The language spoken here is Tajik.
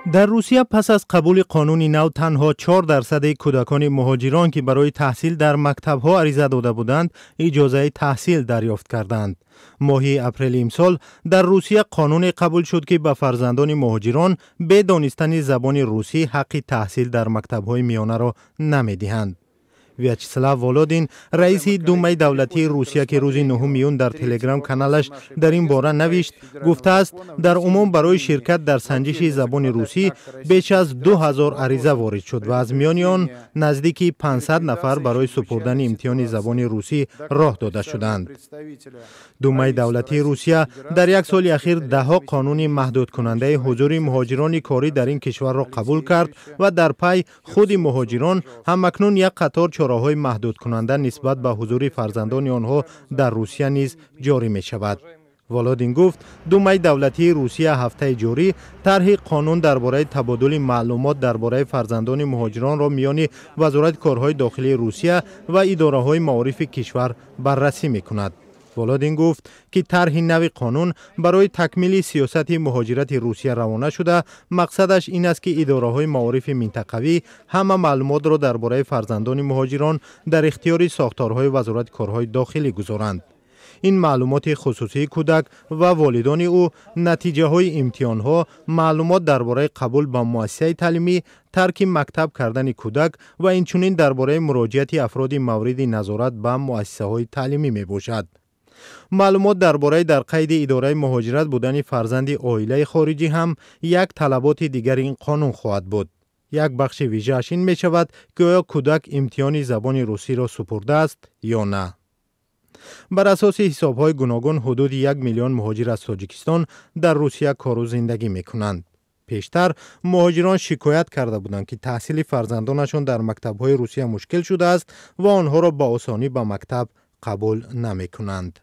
Дар Русия пас аз қабули қонуни нав танҳо 4 дарсади кӯдакони муҳоҷирон, ки барои таҳсил дар мактабҳо ариза дода буданд, иҷозаи таҳсил дарёфт карданд. Моҳи апрели имсол дар Русия қонуне қабул шуд, ки ба фарзандони муҳоҷирон бе донистани забони русӣ ҳаққи таҳсил дар мактабҳои миёнаро намедиҳанд. Вячеслав Володин, раиси Думаи давлатии Русия, ки рӯзи 9 июн дар Телеграм каналаш дар ин бора навишт, гуфтааст, дар умум барои ширкат дар санҷиши забони русӣ беш аз 2000 ариза ворид шуд ва аз миёни он наздики 500 нафар барои супурдани имтиҳони забони русӣ роҳ дода шуданд. Думаи давлатии Русия дар як соли ахир даҳҳо қонуни маҳдудкунандаи ҳузури муҳоҷирони корӣ дар ин кишварро қабул кард ва дар пай худи муҳоҷирон ҳамакнун як қатор чораҳои маҳдудкунанда нисбат ба ҳузури фарзандони онҳо дар Русия низ ҷорӣ мешавад. Володин гуфт, Думаи давлатии Русия ҳафтаи ҷорӣ тарҳи қонун дар бораи табодули маълумот дар бораи фарзандони муҳоҷиронро миёни Вазорати корҳои дохилии Русия ва идораҳои маорифи кишвар баррасӣ мекунад. Володин гуфт, ки тарҳи нави қонун барои такмили сиёсати муҳоҷирати Русия равона шуда, мақсадаш ин аст, ки идораҳои маорифи минтақавӣ ҳама маълумотро дар бораи фарзандони муҳоҷирон дар ихтиёри сохторҳои Вазорати корҳои дохилӣ гузоранд. Ин маълумоти хусусии кӯдак ва волидони ӯ, натиҷаҳои имтиҳонҳо, маълумот дар бораи қабул ба муассисаи таълимӣ, тарки мактаб кардани кӯдак ва инчунин дар бораи муроҷиати афроди мавриди назорат ба муассисаҳои таълимӣ мебошад. Маълумот дар бораи дар қайди идораи муҳоҷират будани фарзанди оилаи хориҷӣ ҳам як талаботи дигари ин қонун хоҳад буд. Як бахши вижааш ин мешавад, ки оё кӯдак имтиҳони забони русиро супурдааст ё на. Бар асоси ҳисобҳои гуногун, ҳудуди 1 миллион муҳоҷир аз Тоҷикистон дар Русия кору зиндагӣ мекунанд. Пештар муҳоҷирон шикоят карда буданд, ки таҳсили фарзандонашон дар мактабҳои Русия мушкил шудааст ва онҳоро ба осонӣ ба мактаб қабул намекунанд.